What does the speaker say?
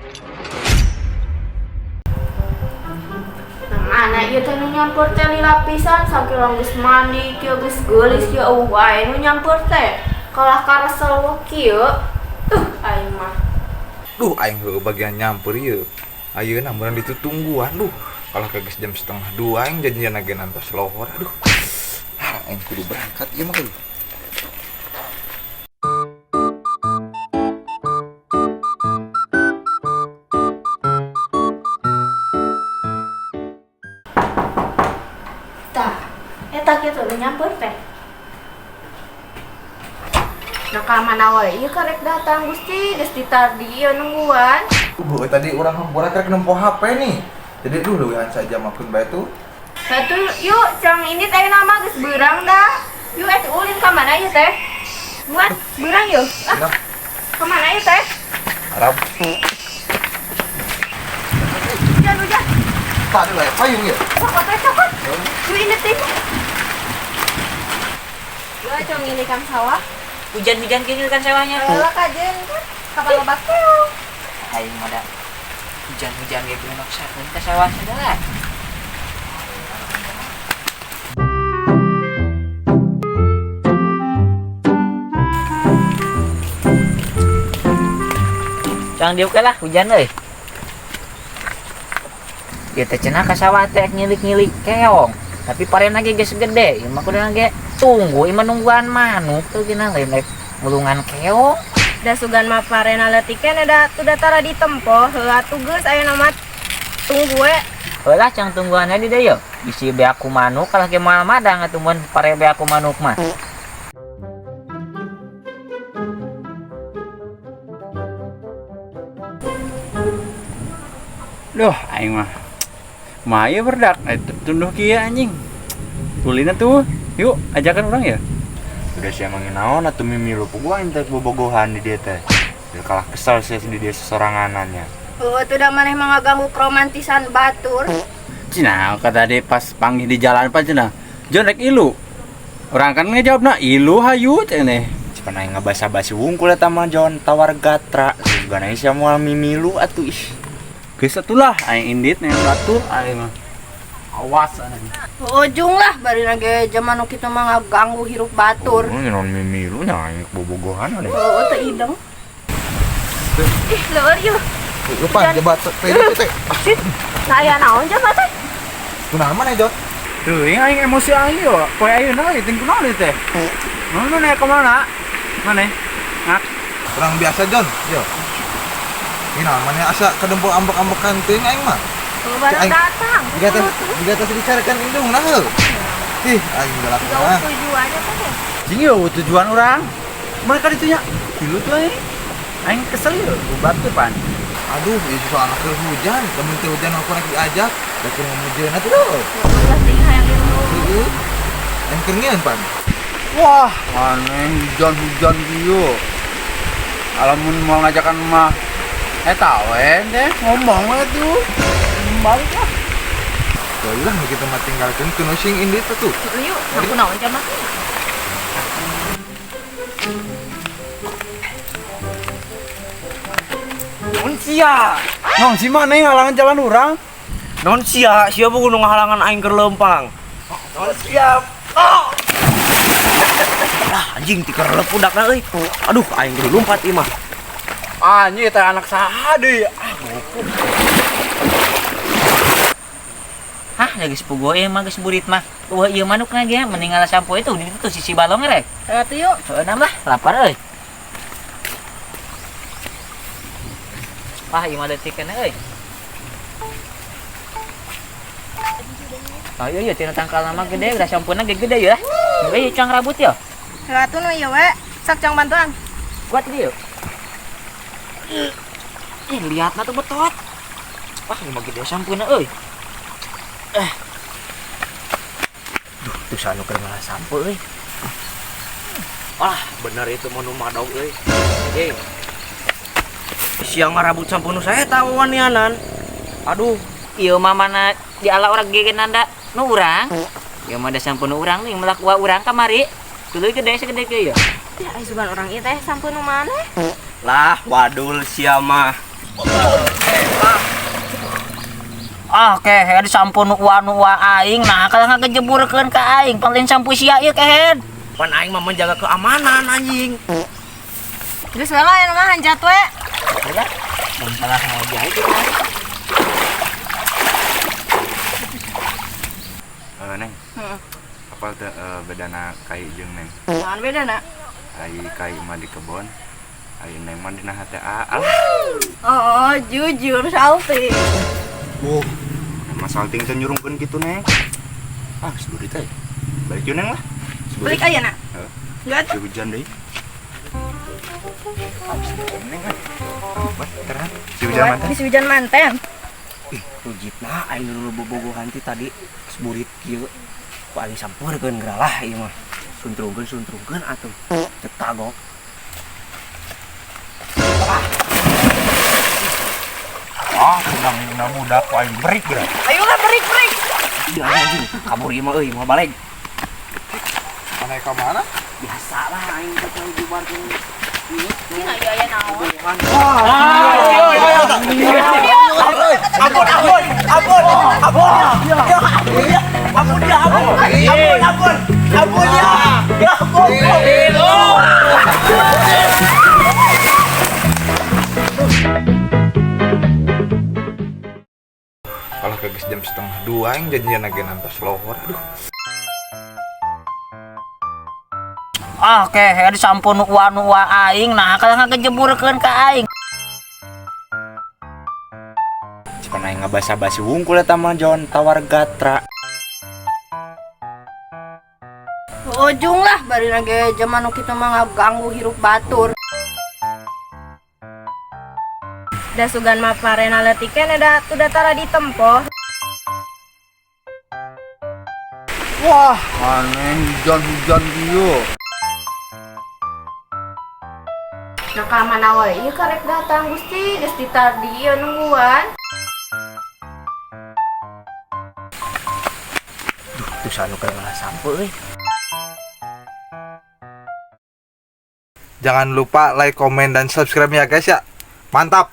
Nah, mana ieu teh nu nyampeur teh lila pisan sakieu geus mandi kieu geus geulis kieu eueuh wae nu nyampeur teh. Kalah karesel kieu. Tuh aing mah. Duh, aing heueuh bagian nyampeur ieu. Ayeuna meurang ditutungguan, duh. Kalah ka geus jam 1:30 aing janjian lagi nantos lohor. Aduh. Ah, aing kudu berangkat ieu mah kudu. Tah, eta kitu nu nyampeur teh. Nah, ka mana wae ieu karek datang Gusti, geus ditardi ieu nungguan. Bu, tadi urang hampura karek nempo HP nih. Jadi duh leuwihan saja makeun bae tuh. Batu yuk, cang ini teh nama geus beurang dah. Yuk eh ulin ka mana ieu teh? Buat beurang yuk. Ah, Nah, ka mana ieu teh? Arab. Hujan hujan. Tadi lah payung ya. Cokot teh cokot. Yuk ini teh. Yuk cang ini kan sawah. Hujan-hujan gini kan sawahnya. Lah kajen kan kapan loba keong. Aing mah da hujan-hujan ge kudu maksakeun ka sawah segala. Jangan diuk lah hujan euy. Ieu teh cenah ka sawah teh ngilik-ngilik keong. Tapi parena ge geus gede, ieu mah kudu ge tunggu, ieu mah nungguan manuk tuh gina lain rek mulungan keong. Da sugan mah parena leutik keneh da tuh da tara ditempo, heuh atuh geus ayeuna mah tunggu we. Heulah cang tungguan di dieu. Bisi beak ku manuk kalah ge moal madang atuh mun pare beak ku manuk mah. Duh, aing mah. Maya berdak, tunduh kieu anjing. Tulina tuh, yuk ajakan orang ya. Udah sih emang naon atuh mimilu puguan teh bobogohan di dia teh. Udah kalah kesel sih di dia sesoranganannya. Heuh tuh da maneh mah ngaganggu keromantisan batur. Cina, kata tadi pas panggil di jalan pan cina. Jon rek ilu. Orang kan ngejawab na ilu hayu ceneh. Cepan aing ngabasa-basi wungkul eta mah Jon tawar gatra. Sugan aing sia moal mimilu atuh ih. Geus atulah aing indit yang batur aing mah. Awas aing. Ujung lah bari ge jaman nu kitu mah ngaganggu hirup batur. Oh, naon mimilu nya aing bobogohan ade. Heuh teu ideng. Ih, leueur yeuh. Lupa jebat teh itu teh. Sit, saya naon jaba teh? Kunaon maneh, Jon? Tuh, aing emosi aing yo. Poe ayeuna euy ting kunaon ieu teh? Mana naik ke mana? Mana? Ngak. Kurang biasa, Jon. Yo. Ini namanya asa kadempul ambek-ambekan teuing aing mah. Tuh baru datang. Jika teh dicarikan indung nah heuh. Ih, aing galak Jauh mah. tujuannya teh. Jing yo tujuan urang. Mereka ditunya. Dulu tuh aing. Aing kesel yo, ubat tuh pan. Aduh, ieu soal anak keur hujan, lamun teu hujan aku rek diajak, da keur ngamujeun atuh tuh. Ulah teuing hayang ilmu. Heeh. Aing keur ngieun pan. Wah, aneh hujan-hujan kieu. Alamun mau ngajakan mah eta we teh ngomong we tuh. Balik lah. Tuh lah nu kitu mah tinggalkeun kuno sing indit tuh. Yuk, aku naon jaba teh? Non sia. Non si mana yang halangan jalan urang? Non sia, sia buku nu ngahalangan aing keur leumpang. Non sia. Oh. Ah, anjing tikar lepudakna euy. Aduh, aing kudu lompat ieu mah. Anjing teh anak saha deui. Ah, goblok. Hah, lagi sepugu ieu mah geus burit mah. Wah, ieu manukna ge mending ngalah sampo itu di ditu sisi balong rek. Heuh atuh yuk. Heuh nambah, lapar euy. Wah, ieu mah leutik keneh euy. Oh iya, iya, tina tangkal mah gede, udah sampuna ge gede ya. Euy, cang rabut ya. Heuh atuh nu ieu we, sok cang bantuan. Kuat ieu. Ih, lihatna tuh betot. Wah, ieu mah gede sampuna euy. Duh, tuh sanu keur ngalah sampo euy. Wah, bener itu mah nu madog euy. Anjing. Siang ngarabut sampo nu saya tahu wanianan. Aduh, ieu mah mana di ala urang ge nanda nu urang. Ieu mah da sampo nu urang nih melak wa urang kamari. Tuluy gede segede kieu ya. Ya, ai sugan urang ieu teh sampo nu maneh? Lah, wadul sia mah. Ah kehed sampun ua aing nah kalau ngagejeburkeun ka aing paling sampu sia ieu kehed. Pan aing mah menjaga keamanan anjing. Geus we lah anu mah hanjat we. Ya, mun salah ngojai kitu. Neng. Apal teh bedana kai jeung neng? Naon bedana? Ai kai mah di kebon, ai neng mah dina hate aal. Oh, jujur salting. Wuh, emang salting teh nyurungkeun kitu neng. Ah, geus teh. Balik yeuh neng lah. Balik ayeuna. Heeh. Enggak tuh. Hujan deui. Neng kan. Terang. Si hujan manten. Si hujan manten. Ih, rujitna aing dulu bobogohan ti tadi geus burit kieu. Ku aing sampeurkeun geura lah ieu mah. Suntrungkeun atuh. Teu kagok. Ah, sedang muda ku aing berik geura. Ayolah berik-berik. Ieu anjing, kabur ieu mah euy, moal balik. Mana ka mana? Biasa lah aing teh jubarkeun. Ini aya naon? Ampun, ampun, ampun, ampun. Ampun ya, ampun. Ampun, ampun. Ampun ya. Ya ampun. Kalau geus jam 1:30 aing janjian lagi nantos lohor. Aduh. Ah kehed sampun ua aing nah kalau ngagejeburkeun ka aing. Cepan aing ngabasa-basi wungkul eta mah Jon tawar gatra. Ujung lah bari lagi zaman kitu mah ngaganggu hirup batur. Da sugan mah parena leutik keneh da tuh tara ditempo. Wah, aneh hujan-hujan kieu. Nah ka mana wae ieu karek datang Gusti geus ditadi ieu nungguan. Duh, tuh sanu kayak malah sampe euy. Jangan lupa like, komen, dan subscribe ya guys ya. Mantap.